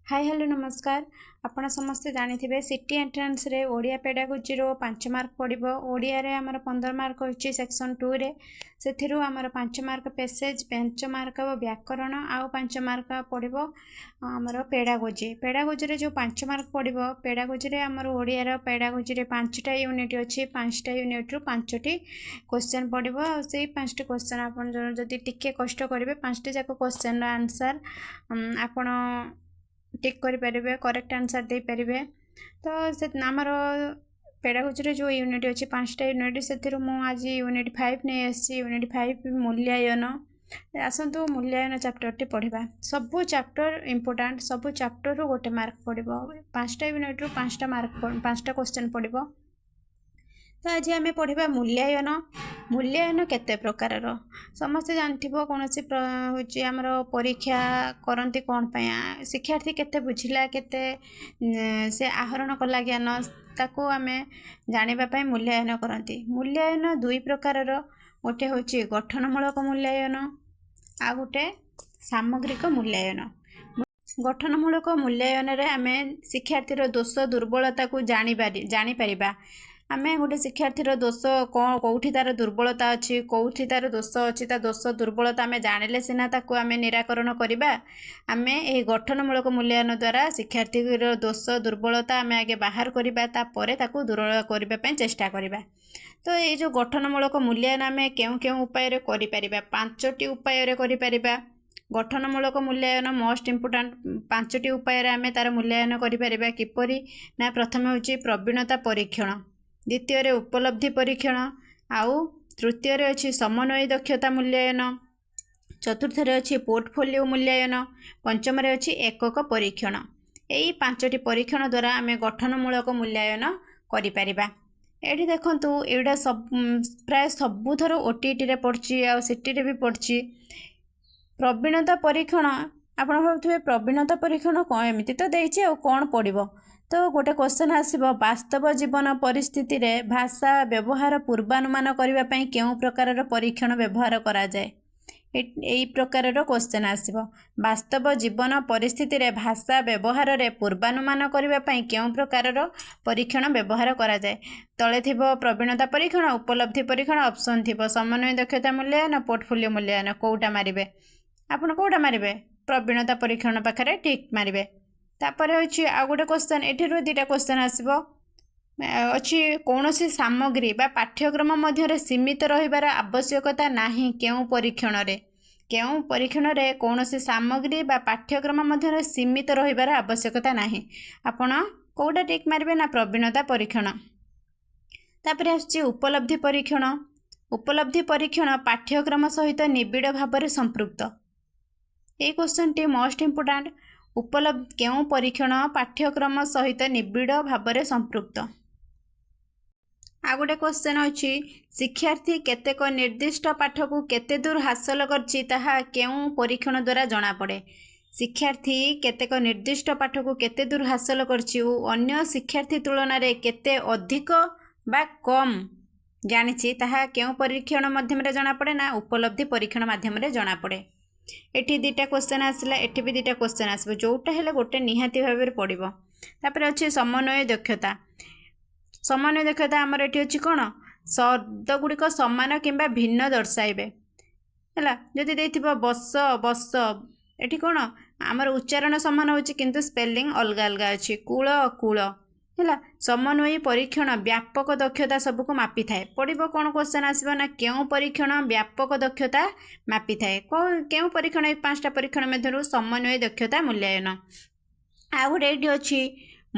High, hello, ନମସ୍କାର। ଆପଣ ସମସ୍ତେ ଜାଣିଥିବେ, ସିଟି ଏଣ୍ଟ୍ରାନ୍ସରେ ଓଡ଼ିଆ ପେଡ଼ାଗୋଜିର 5 ମାର୍କ ପଡ଼ିବ। ଓଡ଼ିଆରେ ଆମର 15 ମାର୍କ ଅଛି ସେକ୍ସନ୍ 2ରେ। ସେଥିରୁ ଆମର 5 ମାର୍କ ପେସେଜ୍, 5 ମାର୍କ ବ୍ୟାକରଣ ଆଉ 5 ମାର୍କ ପଡ଼ିବ ଆମର ପେଡ଼ାଗୋଜି। ପେଡ଼ାଗୋଜିରେ ଯେଉଁ 5 ମାର୍କ ପଡ଼ିବ, ପେଡ଼ାଗୋଜିରେ ଆମର ଓଡ଼ିଆର ପେଡ଼ାଗୋଜିରେ 5ଟା ୟୁନିଟ୍ ଅଛି। 5ଟା ୟୁନିଟ୍ରୁ 5ଟି କ୍ୱେଶ୍ଚନ୍ ପଡ଼ିବ। ଆଉ ସେଇ 5ଟି କ୍ୱେଶ୍ଚନ୍ ଆପଣ ଯଦି ଟିକେ କଷ୍ଟ କରିବେ, 5ଟି ଯାକ କ୍ୱେଶ୍ଚନ୍ର ଆନ୍ସର୍ ଆପଣ ଟିକ୍ କରିପାରିବେ, କରେକ୍ଟ ଆନ୍ସର୍ ଦେଇପାରିବେ। ତ ସେ ଆମର ପେଡ଼ାଗୋଜିରେ ଯେଉଁ ୟୁନିଟ୍ ଅଛି, 5ଟା ୟୁନିଟ୍, ସେଥିରୁ ମୁଁ ଆଜି ୟୁନିଟ୍ 5 ନେଇ ଆସିଛି। ୟୁନିଟ୍ 5 ମୂଲ୍ୟାୟନ। ଆସନ୍ତୁ, ମୂଲ୍ୟାୟନ ଚାପ୍ଟରଟି ପଢ଼ିବା। ସବୁ ଚାପ୍ଟର ଇମ୍ପୋର୍ଟାଣ୍ଟ। ସବୁ ଚାପ୍ଟରରୁ ଗୋଟେ ମାର୍କ ପଡ଼ିବ। 5ଟା ୟୁନିଟ୍ରୁ 5ଟା ମାର୍କ, 5ଟା କ୍ୱେଶ୍ଚନ୍ ପଡ଼ିବ। ତ ଆଜି ଆମେ ପଢ଼ିବା ମୂଲ୍ୟାୟନ। ମୂଲ୍ୟାୟନ କେତେ ପ୍ରକାରର? ସମସ୍ତେ ଜାଣିଥିବ, କୌଣସି ହେଉଛି ଆମର ପରୀକ୍ଷା କରନ୍ତି କ'ଣ ପାଇଁ? ଶିକ୍ଷାର୍ଥୀ କେତେ ବୁଝିଲା, କେତେ ସେ ଆହରଣ କଲା ଜ୍ଞାନ, ତାକୁ ଆମେ ଜାଣିବା ପାଇଁ ମୂଲ୍ୟାୟନ କରନ୍ତି। ମୂଲ୍ୟାୟନ ଦୁଇ ପ୍ରକାରର। ଗୋଟେ ହେଉଛି ଗଠନମୂଳକ ମୂଲ୍ୟାୟନ, ଆଉ ଗୋଟେ ସାମଗ୍ରିକ ମୂଲ୍ୟାୟନ। ଗଠନମୂଳକ ମୂଲ୍ୟାୟନରେ ଆମେ ଶିକ୍ଷାର୍ଥୀର ଦୋଷ ଦୁର୍ବଳତାକୁ ଜାଣିପାରିବା। ଆମେ ଗୋଟେ ଶିକ୍ଷାର୍ଥୀର ଦୋଷ କ'ଣ, କେଉଁଠି ତା'ର ଦୁର୍ବଳତା ଅଛି, କେଉଁଠି ତା'ର ଦୋଷ ଅଛି, ତା ଦୋଷ ଦୁର୍ବଳତା ଆମେ ଜାଣିଲେ ସିନା ତାକୁ ଆମେ ନିରାକରଣ କରିବା। ଆମେ ଏହି ଗଠନମୂଳକ ମୂଲ୍ୟାୟନ ଦ୍ୱାରା ଶିକ୍ଷାର୍ଥୀର ଦୋଷ ଦୁର୍ବଳତା ଆମେ ଆଗେ ବାହାର କରିବା, ତାପରେ ତାକୁ ଦୂର କରିବା ପାଇଁ ଚେଷ୍ଟା କରିବା। ତ ଏଇ ଯେଉଁ ଗଠନମୂଳକ ମୂଲ୍ୟାୟନ ଆମେ କେଉଁ କେଉଁ ଉପାୟରେ କରିପାରିବା? 5ଟି ଉପାୟରେ କରିପାରିବା। ଗଠନମୂଳକ ମୂଲ୍ୟାୟନ ମୋଷ୍ଟ ଇମ୍ପୋର୍ଟାଣ୍ଟ। 5ଟି ଉପାୟରେ ଆମେ ତା'ର ମୂଲ୍ୟାୟନ କରିପାରିବା। କିପରି ନା, ପ୍ରଥମେ ହେଉଛି ପ୍ରବୀଣତା ପରୀକ୍ଷଣ, ଦ୍ୱିତୀୟରେ ଉପଲବ୍ଧି ପରୀକ୍ଷଣ, ଆଉ ତୃତୀୟରେ ଅଛି ସମନ୍ୱୟ ଦକ୍ଷତା ମୂଲ୍ୟାୟନ, ଚତୁର୍ଥରେ ଅଛି ପୋର୍ଟଫୋଲିଓ ମୂଲ୍ୟାୟନ, ପଞ୍ଚମରେ ଅଛି ଏକକ ପରୀକ୍ଷଣ। ଏଇ 5ଟି ପରୀକ୍ଷଣ ଦ୍ୱାରା ଆମେ ଗଠନମୂଳକ ମୂଲ୍ୟାୟନ କରିପାରିବା। ଏଇଠି ଦେଖନ୍ତୁ, ଏଇଟା ସବୁ ପ୍ରାୟ ସବୁଥର ଓଟିଇଟିରେ ପଡ଼ିଛି ଆଉ ସିଟିରେ ବି ପଡ଼ିଛି। ପ୍ରବୀଣତା ପରୀକ୍ଷଣ। ଆପଣ ଭାବୁଥିବେ, ପ୍ରବୀଣତା ପରୀକ୍ଷଣ କ'ଣ, ଏମିତି ତ ଦେଇଛି, ଆଉ କ'ଣ ପଡ଼ିବ? ତ ଗୋଟେ କ୍ୱେଶ୍ଚନ୍ ଆସିବ, ବାସ୍ତବ ଜୀବନ ପରିସ୍ଥିତିରେ ଭାଷା ବ୍ୟବହାର ପୂର୍ବାନୁମାନ କରିବା ପାଇଁ କେଉଁ ପ୍ରକାରର ପରୀକ୍ଷଣ ବ୍ୟବହାର କରାଯାଏ? ଏଇ ପ୍ରକାରର କ୍ୱେଶ୍ଚନ୍ ଆସିବ। ବାସ୍ତବ ଜୀବନ ପରିସ୍ଥିତିରେ ଭାଷା ବ୍ୟବହାରରେ ପୂର୍ବାନୁମାନ କରିବା ପାଇଁ କେଉଁ ପ୍ରକାରର ପରୀକ୍ଷଣ ବ୍ୟବହାର କରାଯାଏ? ତଳେ ଥିବ ପ୍ରବୀଣତା ପରୀକ୍ଷଣ, ଉପଲବ୍ଧି ପରୀକ୍ଷଣ, ଅପସନ୍ ଥିବ ସମନ୍ୱୟ ଦକ୍ଷତା ମୂଲ୍ୟାୟନ, ପୋର୍ଟଫୋଲିଓ ମୂଲ୍ୟାୟନ। କେଉଁଟା ମାରିବେ ଆପଣ? କେଉଁଟା ମାରିବେ? ପ୍ରବୀଣତା ପରୀକ୍ଷଣ ପାଖରେ ଟିକ୍ ମାରିବେ। ତାପରେ ହେଉଛି ଆଉ ଗୋଟେ କ୍ୱେଶ୍ଚନ୍। ଏଠିରୁ 2ଟା କ୍ୱେଶ୍ଚନ୍ ଆସିବ। ଅଛି, କୌଣସି ସାମଗ୍ରୀ ବା ପାଠ୍ୟକ୍ରମ ମଧ୍ୟରେ ସୀମିତ ରହିବାର ଆବଶ୍ୟକତା ନାହିଁ କେଉଁ ପରୀକ୍ଷଣରେ? କେଉଁ ପରୀକ୍ଷଣରେ କୌଣସି ସାମଗ୍ରୀ ବା ପାଠ୍ୟକ୍ରମ ମଧ୍ୟରେ ସୀମିତ ରହିବାର ଆବଶ୍ୟକତା ନାହିଁ? ଆପଣ କେଉଁଟା ଟିକ୍ ମାରିବେ ନା ପ୍ରବୀଣତା ପରୀକ୍ଷଣ। ତାପରେ ଆସୁଛି ଉପଲବ୍ଧି ପରୀକ୍ଷଣ। ଉପଲବ୍ଧି ପରୀକ୍ଷଣ ପାଠ୍ୟକ୍ରମ ସହିତ ନିବିଡ଼ ଭାବରେ ସମ୍ପୃକ୍ତ। ଏଇ କ୍ୱେଶ୍ଚନଟି ମୋଷ୍ଟ ଇମ୍ପୋର୍ଟାଣ୍ଟ। କେଉଁ ପରୀକ୍ଷଣ ପାଠ୍ୟକ୍ରମ ସହିତ ନିବିଡ଼ ଭାବରେ ସମ୍ପୃକ୍ତ? ଆଉ ଗୋଟେ କ୍ୱେଶ୍ଚନ୍ ଅଛି, ଶିକ୍ଷାର୍ଥୀ କେତେକ ନିର୍ଦ୍ଦିଷ୍ଟ ପାଠକୁ କେତେ ଦୂର ହାସଲ କରିଛି, ତାହା କେଉଁ ପରୀକ୍ଷଣ ଦ୍ୱାରା ଜଣାପଡ଼େ? ଶିକ୍ଷାର୍ଥୀ କେତେକ ନିର୍ଦ୍ଦିଷ୍ଟ ପାଠକୁ କେତେ ଦୂର ହାସଲ କରିଛି ଓ ଅନ୍ୟ ଶିକ୍ଷାର୍ଥୀ ତୁଳନାରେ କେତେ ଅଧିକ ବା କମ୍ ଜାଣିଛି, ତାହା କେଉଁ ପରୀକ୍ଷଣ ମାଧ୍ୟମରେ ଜଣାପଡ଼େ ନା ଉପଲବ୍ଧି ପରୀକ୍ଷଣ ମାଧ୍ୟମରେ ଜଣାପଡ଼େ। ଏଠି 2ଟା କ୍ୱେଶ୍ଚନ୍ ଆସିଲା, ଏଠି ବି 2ଟା କ୍ୱେଶ୍ଚନ୍ ଆସିବ। ଯେଉଁଟା ହେଲେ ଗୋଟେ ନିହାତି ଭାବରେ ପଡ଼ିବ। ତାପରେ ଅଛି ସମନ୍ୱୟ ଦକ୍ଷତା। ସମନ୍ୱୟ ଦକ୍ଷତା ଆମର ଏଠି ଅଛି କ'ଣ? ଶବ୍ଦ ଗୁଡ଼ିକ ସମାନ କିମ୍ବା ଭିନ୍ନ ଦର୍ଶାଇବେ। ହେଲା, ଯଦି ଦେଇଥିବ ବସ, ବସ, ଏଠି କ'ଣ ଆମର ଉଚ୍ଚାରଣ ସମାନ ହେଉଛି, କିନ୍ତୁ ସ୍ପେଲିଂ ଅଲଗା ଅଲଗା ଅଛି। କୂଳ, କୂଳ। ହେଲା, ସମନ୍ୱୟୀ ପରୀକ୍ଷଣ ବ୍ୟାପକ ଦକ୍ଷତା ସବୁକୁ ମାପିଥାଏ। ପଡ଼ିବ କ'ଣ କ୍ୱେଶ୍ଚନ୍ ଆସିବ ନା, କେଉଁ ପରୀକ୍ଷଣ ବ୍ୟାପକ ଦକ୍ଷତା ମାପିଥାଏ? କେଉଁ ପରୀକ୍ଷଣ ଏଇ 5ଟା ପରୀକ୍ଷଣ ମଧ୍ୟରୁ? ସମନ୍ୱୟ ଦକ୍ଷତା ମୂଲ୍ୟାୟନ। ଆଉ ଗୋଟେ ଏଇଠି ଅଛି,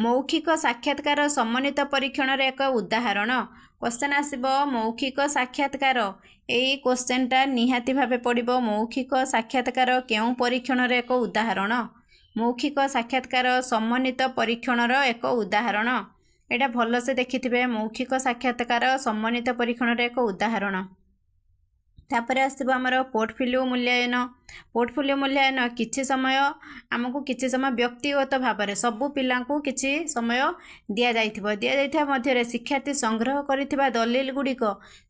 ମୌଖିକ ସାକ୍ଷାତକାର ସମନ୍ୱିତ ପରୀକ୍ଷଣର ଏକ ଉଦାହରଣ। କ୍ୱେଶ୍ଚନ୍ ଆସିବ ମୌଖିକ ସାକ୍ଷାତକାର। ଏଇ କ୍ୱେଶ୍ଚନ୍ଟା ନିହାତି ଭାବେ ପଡ଼ିବ। ମୌଖିକ ସାକ୍ଷାତକାର କେଉଁ ପରୀକ୍ଷଣର ଏକ ଉଦାହରଣ? ମୌଖିକ ସାକ୍ଷାତକାର ସମନ୍ୱିତ ପରୀକ୍ଷଣର ଏକ ଉଦାହରଣ। ଏଇଟା ଭଲସେ ଦେଖିଥିବେ। ମୌଖିକ ସାକ୍ଷାତକାର ସମନ୍ୱିତ ପରୀକ୍ଷଣର ଏକ ଉଦାହରଣ। ତାପରେ ଆସିବ ଆମର ପୋର୍ଟଫୋଲିଓ ମୂଲ୍ୟାୟନ। ପୋର୍ଟଫୋଲିଓ ମୂଲ୍ୟାୟନ କିଛି ସମୟ ଆମକୁ, କିଛି ସମୟ ବ୍ୟକ୍ତିଗତ ଭାବରେ ସବୁ ପିଲାଙ୍କୁ କିଛି ସମୟ ଦିଆଯାଇଥିବ। ଦିଆଯାଇଥିବା ମଧ୍ୟରେ ଶିକ୍ଷାର୍ଥୀ ସଂଗ୍ରହ କରିଥିବା ଦଲିଲ ଗୁଡ଼ିକ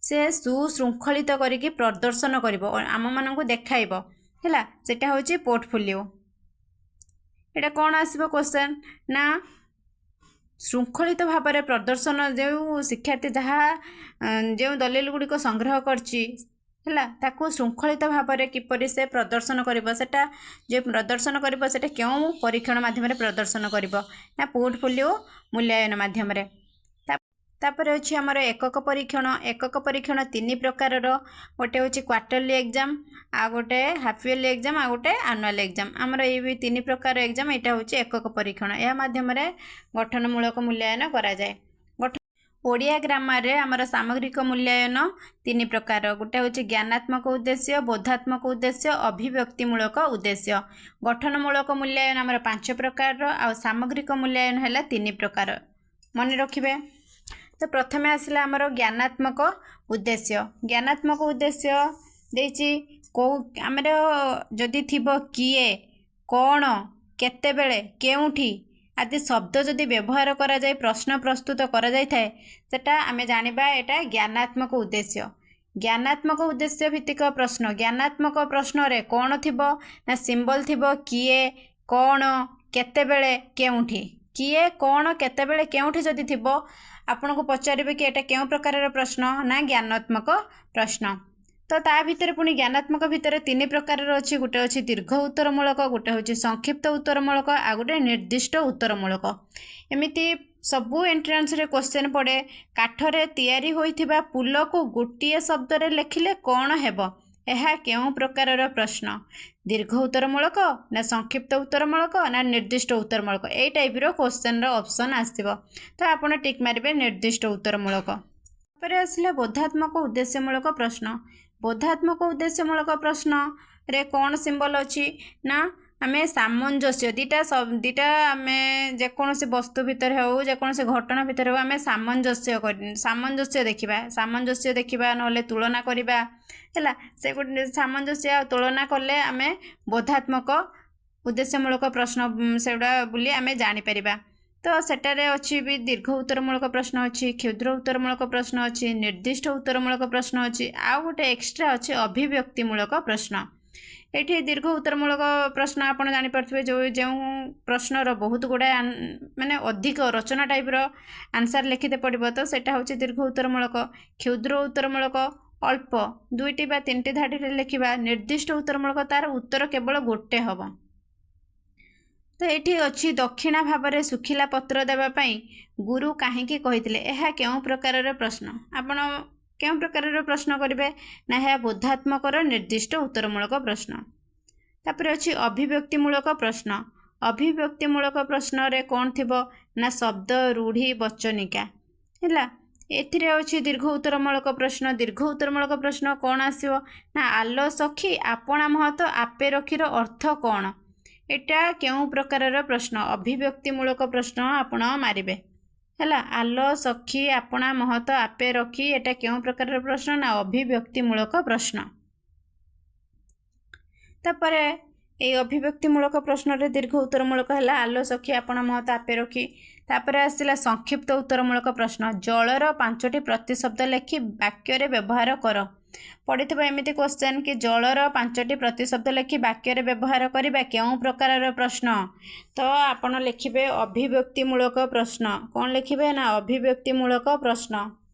ସେ ସୁଶୃଙ୍ଖଳିତ କରିକି ପ୍ରଦର୍ଶନ କରିବ, ଆମମାନଙ୍କୁ ଦେଖାଇବ। ହେଲା, ସେଟା ହେଉଛି ପୋର୍ଟଫୋଲିଓ। ଏଇଟା କ'ଣ ଆସିବ କ୍ୱେଶ୍ଚନ୍ ନା ଶୃଙ୍ଖଳିତ ଭାବରେ ପ୍ରଦର୍ଶନ, ଯେଉଁ ଶିକ୍ଷାର୍ଥୀ ଯାହା ଯେଉଁ ଦଲିଲ ଗୁଡ଼ିକ ସଂଗ୍ରହ କରିଛି, ହେଲା, ତାକୁ ଶୃଙ୍ଖଳିତ ଭାବରେ କିପରି ସେ ପ୍ରଦର୍ଶନ କରିବ, ସେଟା ଯେ ପ୍ରଦର୍ଶନ କରିବ ସେଟା କେଉଁ ପରୀକ୍ଷଣ ମାଧ୍ୟମରେ ପ୍ରଦର୍ଶନ କରିବ ନା ପୋର୍ଟଫୋଲିଓ ମୂଲ୍ୟାୟନ ମାଧ୍ୟମରେ। ତାପରେ ଅଛି ଆମର ଏକକ ପରୀକ୍ଷଣ। ଏକକ ପରୀକ୍ଷଣ ତିନି ପ୍ରକାରର। ଗୋଟେ ହେଉଛି କ୍ୱାର୍ଟରଲି ଏକ୍ଜାମ୍, ଆଉ ଗୋଟେ ହାଫ୍ ଇୟରଲି ଏକ୍ଜାମ୍, ଆଉ ଗୋଟେ ଆନୁଆଲ୍ ଏକ୍ଜାମ୍। ଆମର ଏଇ ବି ତିନି ପ୍ରକାର ଏକ୍ଜାମ୍। ଏଇଟା ହେଉଛି ଏକକ ପରୀକ୍ଷଣ। ଏହା ମାଧ୍ୟମରେ ଗଠନମୂଳକ ମୂଲ୍ୟାୟନ କରାଯାଏ। ଓଡ଼ିଆ ଗ୍ରାମାରରେ ଆମର ସାମଗ୍ରିକ ମୂଲ୍ୟାୟନ ତିନି ପ୍ରକାର। ଗୋଟେ ହେଉଛି ଜ୍ଞାନାତ୍ମକ ଉଦ୍ଦେଶ୍ୟ, ବୋଧାତ୍ମକ ଉଦ୍ଦେଶ୍ୟ, ଅଭିବ୍ୟକ୍ତିମୂଳକ ଉଦ୍ଦେଶ୍ୟ। ଗଠନମୂଳକ ମୂଲ୍ୟାୟନ ଆମର ପାଞ୍ଚ ପ୍ରକାରର, ଆଉ ସାମଗ୍ରିକ ମୂଲ୍ୟାୟନ ହେଲା ତିନି ପ୍ରକାର, ମନେ ରଖିବେ। ତ ପ୍ରଥମେ ଆସିଲା ଆମର ଜ୍ଞାନାତ୍ମକ ଉଦ୍ଦେଶ୍ୟ। ଜ୍ଞାନାତ୍ମକ ଉଦ୍ଦେଶ୍ୟ ଦେଇଛି କେଉଁ ଆମର ଯଦି ଥିବ କିଏ, କ'ଣ, କେତେବେଳେ, କେଉଁଠି ଆଦି ଶବ୍ଦ ଯଦି ବ୍ୟବହାର କରାଯାଇ ପ୍ରଶ୍ନ ପ୍ରସ୍ତୁତ କରାଯାଇଥାଏ, ସେଟା ଆମେ ଜାଣିବା ଏଇଟା ଜ୍ଞାନାତ୍ମକ ଉଦ୍ଦେଶ୍ୟ। ଜ୍ଞାନାତ୍ମକ ଉଦ୍ଦେଶ୍ୟ ଭିତ୍ତିକ ପ୍ରଶ୍ନ। ଜ୍ଞାନାତ୍ମକ ପ୍ରଶ୍ନରେ କ'ଣ ଥିବ ନା ସିମ୍ବଲ ଥିବ କିଏ, କ'ଣ, କେତେବେଳେ, କେଉଁଠି। କିଏ, କ'ଣ, କେତେବେଳେ, କେଉଁଠି ଯଦି ଥିବ, ଆପଣଙ୍କୁ ପଚାରିବେ କି ଏଇଟା କେଉଁ ପ୍ରକାରର ପ୍ରଶ୍ନ ନା ଜ୍ଞାନାତ୍ମକ ପ୍ରଶ୍ନ। ତ ତା ଭିତରେ ପୁଣି ଜ୍ଞାନାତ୍ମକ ଭିତରେ ତିନି ପ୍ରକାରର ଅଛି। ଗୋଟେ ଅଛି ଦୀର୍ଘ ଉତ୍ତରମୂଳକ, ଗୋଟେ ହେଉଛି ସଂକ୍ଷିପ୍ତ ଉତ୍ତରମୂଳକ, ଆଉ ଗୋଟେ ନିର୍ଦ୍ଦିଷ୍ଟ ଉତ୍ତରମୂଳକ। ଏମିତି ସବୁ ଏଣ୍ଟ୍ରାନ୍ସରେ କ୍ୱେଶ୍ଚନ୍ ପଡ଼େ। କାଠରେ ତିଆରି ହୋଇଥିବା ପୁଲକୁ ଗୋଟିଏ ଶବ୍ଦରେ ଲେଖିଲେ କ'ଣ ହେବ? ଏହା କେଉଁ ପ୍ରକାରର ପ୍ରଶ୍ନ? ଦୀର୍ଘ ଉତ୍ତରମୂଳକ ନା ସଂକ୍ଷିପ୍ତ ଉତ୍ତରମୂଳକ ନା ନିର୍ଦ୍ଦିଷ୍ଟ ଉତ୍ତରମୂଳକ? ଏଇ ଟାଇପ୍ର କ୍ୱେଶ୍ଚନ୍ର ଅପସନ୍ ଆସିବ। ତ ଆପଣ ଟିକ୍ ମାରିବେ ନିର୍ଦ୍ଦିଷ୍ଟ ଉତ୍ତରମୂଳକ। ତାପରେ ଆସିଲା ବୋଧାତ୍ମକ ଉଦ୍ଦେଶ୍ୟମୂଳକ ପ୍ରଶ୍ନ। ବୋଧାତ୍ମକ ଉଦ୍ଦେଶ୍ୟମୂଳକ ପ୍ରଶ୍ନରେ କ'ଣ ସିମ୍ବଲ ଅଛି ନା ଆମେ ସାମଞ୍ଜସ୍ୟ, ଦୁଇଟା ଆମେ ଯେକୌଣସି ବସ୍ତୁ ଭିତରେ ହେଉ, ଯେକୌଣସି ଘଟଣା ଭିତରେ ହେଉ, ଆମେ ସାମଞ୍ଜସ୍ୟ ଦେଖିବା, ସାମଞ୍ଜସ୍ୟ ଦେଖିବା ନହେଲେ ତୁଳନା କରିବା, ହେଲା। ସେ ଗୋଟେ ସାମଞ୍ଜସ୍ୟ ଆଉ ତୁଳନା କଲେ ଆମେ ବୋଧାତ୍ମକ ଉଦ୍ଦେଶ୍ୟମୂଳକ ପ୍ରଶ୍ନ ସେଗୁଡ଼ା ବୋଲି ଆମେ ଜାଣିପାରିବା। ତ ସେଟାରେ ଅଛି ବି ଦୀର୍ଘ ଉତ୍ତରମୂଳକ ପ୍ରଶ୍ନ ଅଛି, କ୍ଷୁଦ୍ର ଉତ୍ତରମୂଳକ ପ୍ରଶ୍ନ ଅଛି, ନିର୍ଦ୍ଦିଷ୍ଟ ଉତ୍ତରମୂଳକ ପ୍ରଶ୍ନ ଅଛି, ଆଉ ଗୋଟେ ଏକ୍ସଟ୍ରା ଅଛି ଅଭିବ୍ୟକ୍ତିମୂଳକ ପ୍ରଶ୍ନ। ଏଇଠି ଦୀର୍ଘ ଉତ୍ତରମୂଳକ ପ୍ରଶ୍ନ ଆପଣ ଜାଣିପାରୁଥିବେ, ଯେଉଁ ଯେଉଁ ପ୍ରଶ୍ନର ବହୁତ ଗୁଡ଼ାଏ ମାନେ ଅଧିକ ରଚନା ଟାଇପ୍ର ଆନ୍ସର୍ ଲେଖିତେ ପଡ଼ିବ, ତ ସେଇଟା ହେଉଛି ଦୀର୍ଘ ଉତ୍ତରମୂଳକ। କ୍ଷୁଦ୍ର ଉତ୍ତରମୂଳକ ଅଳ୍ପ ଦୁଇଟି ବା ତିନିଟି ଧାଡ଼ିରେ ଲେଖିବା। ନିର୍ଦ୍ଦିଷ୍ଟ ଉତ୍ତରମୂଳକ ତାର ଉତ୍ତର କେବଳ ଗୋଟେ ହେବ। ତ ଏଇଠି ଅଛି ଦକ୍ଷିଣା ଭାବରେ ଶୁଖିଲା ପତ୍ର ଦେବା ପାଇଁ ଗୁରୁ କାହିଁକି କହିଥିଲେ? ଏହା କେଉଁ ପ୍ରକାରର ପ୍ରଶ୍ନ? ଆପଣ କେଉଁ ପ୍ରକାରର ପ୍ରଶ୍ନ କରିବେ ନା ଏହା ବୋଧାତ୍ମକର ନିର୍ଦ୍ଦିଷ୍ଟ ଉତ୍ତରମୂଳକ ପ୍ରଶ୍ନ। ତାପରେ ଅଛି ଅଭିବ୍ୟକ୍ତିମୂଳକ ପ୍ରଶ୍ନ। ଅଭିବ୍ୟକ୍ତିମୂଳକ ପ୍ରଶ୍ନରେ କ'ଣ ଥିବ ନା ଶବ୍ଦ, ରୂଢ଼ି, ବଚନିକା, ହେଲା। ଏଥିରେ ଅଛି ଦୀର୍ଘ ଉତ୍ତରମୂଳକ ପ୍ରଶ୍ନ। ଦୀର୍ଘ ଉତ୍ତରମୂଳକ ପ୍ରଶ୍ନ କ'ଣ ଆସିବ ନା ଆଲୋ ସଖୀ ଆପଣା ମହତ ଆପେ ରଖିର ଅର୍ଥ କ'ଣ? ଏଇଟା କେଉଁ ପ୍ରକାରର ପ୍ରଶ୍ନ? ଅଭିବ୍ୟକ୍ତିମୂଳକ ପ୍ରଶ୍ନ ଆପଣ ମାରିବେ, ହେଲା। ଆଲୋ ସଖୀ ଆପଣା ମହତ ଆପେ ରଖି, ଏଇଟା କେଉଁ ପ୍ରକାରର ପ୍ରଶ୍ନ ନା ଅଭିବ୍ୟକ୍ତିମୂଳକ ପ୍ରଶ୍ନ। ତାପରେ ଏଇ ଅଭିବ୍ୟକ୍ତିମୂଳକ ପ୍ରଶ୍ନରେ ଦୀର୍ଘ ଉତ୍ତରମୂଳକ ହେଲା ଆଲୋ ସଖୀ ଆପଣା ମହତ ଆପେ ରଖି। ତାପରେ ଆସିଲା ସଂକ୍ଷିପ୍ତ ଉତ୍ତରମୂଳକ ପ୍ରଶ୍ନ। ଜଳର ପାଞ୍ଚଟି ପ୍ରତିଶବ୍ଦ ଲେଖି ବାକ୍ୟରେ ବ୍ୟବହାର କର। ପଡ଼ିଥିବ ଏମିତି କ୍ୱେଶ୍ଚନ୍ କି ଜଳର ପାଞ୍ଚଟି ପ୍ରତିଶବ୍ଦ ଲେଖି ବାକ୍ୟରେ ବ୍ୟବହାର କରିବା କେଉଁ ପ୍ରକାରର ପ୍ରଶ୍ନ? ତ ଆପଣ ଲେଖିବେ ଅଭିବ୍ୟକ୍ତିମୂଳକ ପ୍ରଶ୍ନ। କ'ଣ ଲେଖିବେ ନା ଅଭିବ୍ୟକ୍ତିମୂଳକ ପ୍ରଶ୍ନ।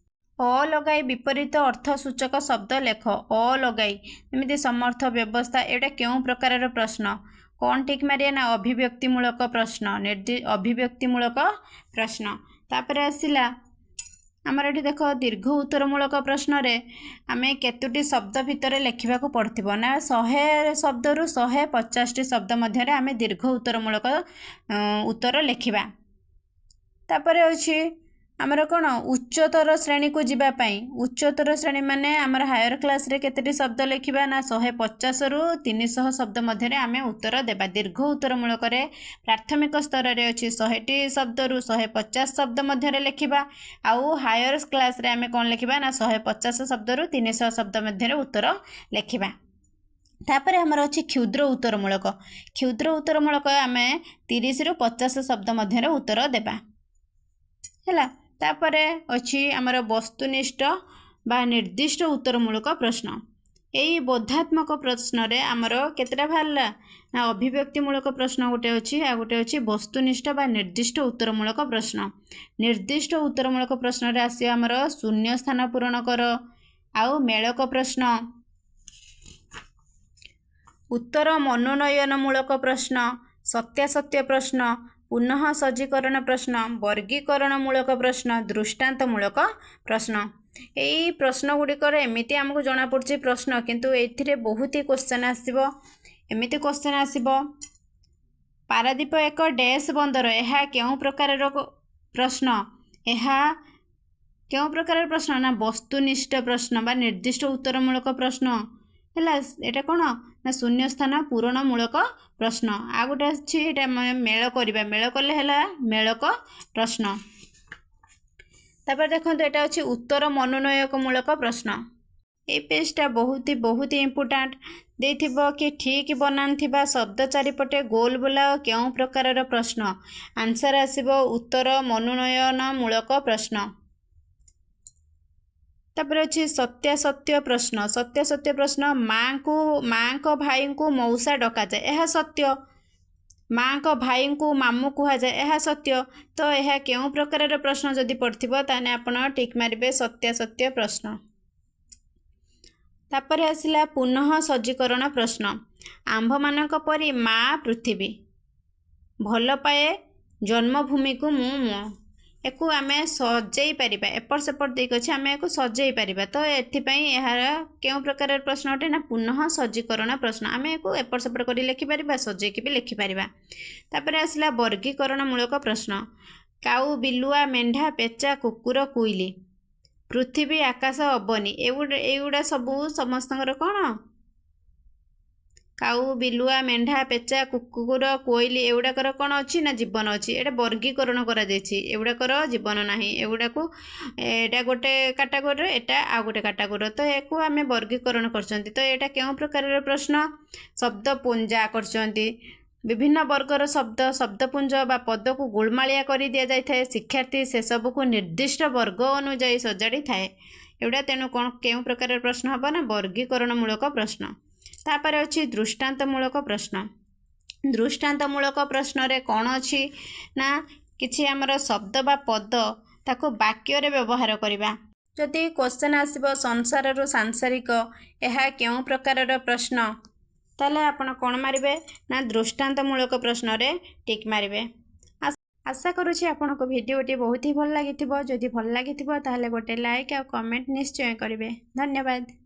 ଅ ଲଗାଇ ବିପରୀତ ଅର୍ଥ ସୂଚକ ଶବ୍ଦ ଲେଖ। ଅ ଲଗାଇ ଯେମିତି ସମର୍ଥ, ବ୍ୟବସ୍ଥା, ଏଇଟା କେଉଁ ପ୍ରକାରର ପ୍ରଶ୍ନ? କ'ଣ ଠିକ୍ ମାରିବେ ନା ଅଭିବ୍ୟକ୍ତିମୂଳକ ପ୍ରଶ୍ନ, ଅଭିବ୍ୟକ୍ତିମୂଳକ ପ୍ରଶ୍ନ। ତାପରେ ଆସିଲା ଆମର ଏଠି ଦେଖ ଦୀର୍ଘ ଉତ୍ତରମୂଳକ ପ୍ରଶ୍ନରେ ଆମେ କେତୋଟି ଶବ୍ଦ ଭିତରେ ଲେଖିବାକୁ ପଡ଼ିଥିବ ନା 100 ଶବ୍ଦରୁ 150ଟି ଶବ୍ଦ ମଧ୍ୟରେ ଆମେ ଦୀର୍ଘ ଉତ୍ତରମୂଳକ ଉତ୍ତର ଲେଖିବା। ତାପରେ ଅଛି ଆମର କ'ଣ ଉଚ୍ଚତର ଶ୍ରେଣୀକୁ ଯିବା ପାଇଁ। ଉଚ୍ଚତର ଶ୍ରେଣୀ ମାନେ ଆମର ହାୟର କ୍ଲାସ୍ରେ କେତୋଟି ଶବ୍ଦ ଲେଖିବା ନା 150ରୁ 300 ଶବ୍ଦ ମଧ୍ୟରେ ଆମେ ଉତ୍ତର ଦେବା। ଦୀର୍ଘ ଉତ୍ତରମୂଳକରେ ପ୍ରାଥମିକ ସ୍ତରରେ ଅଛି 100ଟି ଶବ୍ଦରୁ 150 ଶବ୍ଦ ମଧ୍ୟରେ ଲେଖିବା, ଆଉ ହାୟର କ୍ଲାସ୍ରେ ଆମେ କ'ଣ ଲେଖିବା ନା 150 ଶବ୍ଦରୁ 300 ଶବ୍ଦ ମଧ୍ୟରେ ଉତ୍ତର ଲେଖିବା। ତାପରେ ଆମର ଅଛି କ୍ଷୁଦ୍ର ଉତ୍ତରମୂଳକ। କ୍ଷୁଦ୍ର ଉତ୍ତରମୂଳକ ଆମେ 30ରୁ 50 ଶବ୍ଦ ମଧ୍ୟରେ ଉତ୍ତର ଦେବା, ହେଲା। ତାପରେ ଅଛି ଆମର ବସ୍ତୁନିଷ୍ଠ ବା ନିର୍ଦ୍ଦିଷ୍ଟ ଉତ୍ତରମୂଳକ ପ୍ରଶ୍ନ। ଏଇ ବୋଧାତ୍ମକ ପ୍ରଶ୍ନରେ ଆମର କେତେଟା ବାହାରିଲା ନା ଅଭିବ୍ୟକ୍ତିମୂଳକ ପ୍ରଶ୍ନ ଗୋଟେ ଅଛି, ଆଉ ଗୋଟେ ଅଛି ବସ୍ତୁନିଷ୍ଠ ବା ନିର୍ଦ୍ଦିଷ୍ଟ ଉତ୍ତରମୂଳକ ପ୍ରଶ୍ନ। ନିର୍ଦ୍ଦିଷ୍ଟ ଉତ୍ତରମୂଳକ ପ୍ରଶ୍ନରେ ଆସିବ ଆମର ଶୂନ୍ୟ ସ୍ଥାନ ପୂରଣ କର, ଆଉ ମେଳକ ପ୍ରଶ୍ନ, ଉତ୍ତର ମନୋନୟନମୂଳକ ପ୍ରଶ୍ନ, ସତ୍ୟାସତ୍ୟ ପ୍ରଶ୍ନ, ପୁନଃ ସଜ୍ଜୀକରଣ ପ୍ରଶ୍ନ, ବର୍ଗୀକରଣମୂଳକ ପ୍ରଶ୍ନ, ଦୃଷ୍ଟାନ୍ତମୂଳକ ପ୍ରଶ୍ନ। ଏଇ ପ୍ରଶ୍ନ ଗୁଡ଼ିକର ଏମିତି ଆମକୁ ଜଣାପଡ଼ୁଛି ପ୍ରଶ୍ନ, କିନ୍ତୁ ଏଥିରେ ବହୁତ ହି କ୍ୱେଶ୍ଚନ୍ ଆସିବ। ଏମିତି କ୍ୱେଶ୍ଚନ୍ ଆସିବ, ପାରାଦୀପ ଏକ ଡ୍ୟାସ୍ ବନ୍ଦର, ଏହା କେଉଁ ପ୍ରକାରର ପ୍ରଶ୍ନ? ଏହା କେଉଁ ପ୍ରକାରର ପ୍ରଶ୍ନ ନା ବସ୍ତୁନିଷ୍ଠ ପ୍ରଶ୍ନ ବା ନିର୍ଦ୍ଦିଷ୍ଟ ଉତ୍ତରମୂଳକ ପ୍ରଶ୍ନ ହେଲା। ଏଇଟା କ'ଣ ନା ଶୂନ୍ୟସ୍ଥାନ ପୂରଣମୂଳକ ପ୍ରଶ୍ନ। ଆଉ ଗୋଟେ ଅଛି, ଏଇଟା ମେଳ କରିବା, ମେଳ କଲେ ହେଲା ମେଳକ ପ୍ରଶ୍ନ। ତାପରେ ଦେଖନ୍ତୁ, ଏଇଟା ଅଛି ଉତ୍ତର ମନୋନୟକମୂଳକ ପ୍ରଶ୍ନ। ଏଇ ପେଜଟା ବହୁତ ବହୁତ ଇମ୍ପୋର୍ଟାଣ୍ଟ। ଦେଇଥିବ କି ଠିକ୍ ବନାନ ଥିବା ଶବ୍ଦ ଚାରିପଟେ ଗୋଲ ବୁଲାଅ, କେଉଁ ପ୍ରକାରର ପ୍ରଶ୍ନ? ଆନ୍ସର୍ ଆସିବ ଉତ୍ତର ମନୋନୟନମୂଳକ ପ୍ରଶ୍ନ। ତାପରେ ଅଛି ସତ୍ୟାସତ୍ୟ ପ୍ରଶ୍ନ। ସତ୍ୟାସତ୍ୟ ପ୍ରଶ୍ନ, ମାଆଙ୍କୁ ମାଆଙ୍କ ଭାଇଙ୍କୁ ମଉସା ଡକାଯାଏ, ଏହା ସତ୍ୟ। ମାଆଙ୍କ ଭାଇଙ୍କୁ ମାମୁଁ କୁହାଯାଏ, ଏହା ସତ୍ୟ। ତ ଏହା କେଉଁ ପ୍ରକାରର ପ୍ରଶ୍ନ ଯଦି ପଡ଼ିଥିବ, ତାହେଲେ ଆପଣ ଟିକ୍ ମାରିବେ ସତ୍ୟାସତ୍ୟ ପ୍ରଶ୍ନ। ତାପରେ ଆସିଲା ପୁନଃ ସଜ୍ଜୀକରଣ ପ୍ରଶ୍ନ। ଆମ୍ଭମାନଙ୍କ ପରି ମା ପୃଥିବୀ ଭଲ ପାଏ ଜନ୍ମଭୂମିକୁ ମୁଁ ମୋ। ୟାକୁ ଆମେ ସଜେଇ ପାରିବା, ଏପଟ ସେପଟ ଦେଇକି ଅଛି, ଆମେ ୟାକୁ ସଜେଇ ପାରିବା। ତ ଏଥିପାଇଁ ଏହାର କେଉଁ ପ୍ରକାରର ପ୍ରଶ୍ନ ଅଟେ ନା ପୁନଃ ସଜ୍ଜୀକରଣ ପ୍ରଶ୍ନ। ଆମେ ୟାକୁ ଏପଟ ସେପଟ କରି ଲେଖିପାରିବା, ସଜେଇକି ବି ଲେଖିପାରିବା। ତାପରେ ଆସିଲା ବର୍ଗୀକରଣମୂଳକ ପ୍ରଶ୍ନ। କାଉ, ବିଲୁଆ, ମେଣ୍ଢା, ପେଚା, କୁକୁର, କୋଇଲି, ପୃଥିବୀ, ଆକାଶ, ଅବନୀ, ଏଇଗୁଡ଼ା ସବୁ ସମସ୍ତଙ୍କର କ'ଣ? କାଉ, ବିଲୁଆ, ମେଣ୍ଢା, ପେଚା, କୁକୁର, କୋଇଲି, ଏଗୁଡ଼ାକର କ'ଣ ଅଛି ନା ଜୀବନ ଅଛି। ଏଇଟା ବର୍ଗୀକରଣ କରାଯାଇଛି। ଏଗୁଡ଼ାକର ଜୀବନ ନାହିଁ, ଏଗୁଡ଼ାକୁ ଏଇଟା ଗୋଟେ କାଟାଗୋରୀର, ଏଇଟା ଆଉ ଗୋଟେ କାଟାଗୋରୀର। ତ ଏହାକୁ ଆମେ ବର୍ଗୀକରଣ କରିଛନ୍ତି। ତ ଏଇଟା କେଉଁ ପ୍ରକାରର ପ୍ରଶ୍ନ? ଶବ୍ଦ ପୁଞ୍ଜା କରିଛନ୍ତି। ବିଭିନ୍ନ ବର୍ଗର ଶବ୍ଦ, ଶବ୍ଦପୁଞ୍ଜ ବା ପଦକୁ ଗୋଳମାଳିଆ କରି ଦିଆଯାଇଥାଏ। ଶିକ୍ଷାର୍ଥୀ ସେସବୁକୁ ନିର୍ଦ୍ଦିଷ୍ଟ ବର୍ଗ ଅନୁଯାୟୀ ସଜାଡ଼ିଥାଏ ଏଗୁଡ଼ା। ତେଣୁ କ'ଣ କେଉଁ ପ୍ରକାରର ପ୍ରଶ୍ନ ହେବ ନା ବର୍ଗୀକରଣମୂଳକ ପ୍ରଶ୍ନ। ତାପରେ ଅଛି ଦୃଷ୍ଟାନ୍ତମୂଳକ ପ୍ରଶ୍ନ। ଦୃଷ୍ଟାନ୍ତମୂଳକ ପ୍ରଶ୍ନରେ କ'ଣ ଅଛି ନା କିଛି ଆମର ଶବ୍ଦ ବା ପଦ, ତାକୁ ବାକ୍ୟରେ ବ୍ୟବହାର କରିବା। ଯଦି କ୍ୱେଶ୍ଚନ୍ ଆସିବ ସଂସାରରୁ ସାଂସାରିକ, ଏହା କେଉଁ ପ୍ରକାରର ପ୍ରଶ୍ନ? ତାହେଲେ ଆପଣ କ'ଣ ମାରିବେ ନା ଦୃଷ୍ଟାନ୍ତମୂଳକ ପ୍ରଶ୍ନରେ ଟିକ୍ ମାରିବେ। ଆଶା କରୁଛି ଆପଣଙ୍କୁ ଭିଡ଼ିଓଟି ବହୁତ ହି ଭଲ ଲାଗିଥିବ। ଯଦି ଭଲ ଲାଗିଥିବ, ତାହେଲେ ଗୋଟେ ଲାଇକ୍ ଆଉ କମେଣ୍ଟ ନିଶ୍ଚୟ କରିବେ। ଧନ୍ୟବାଦ।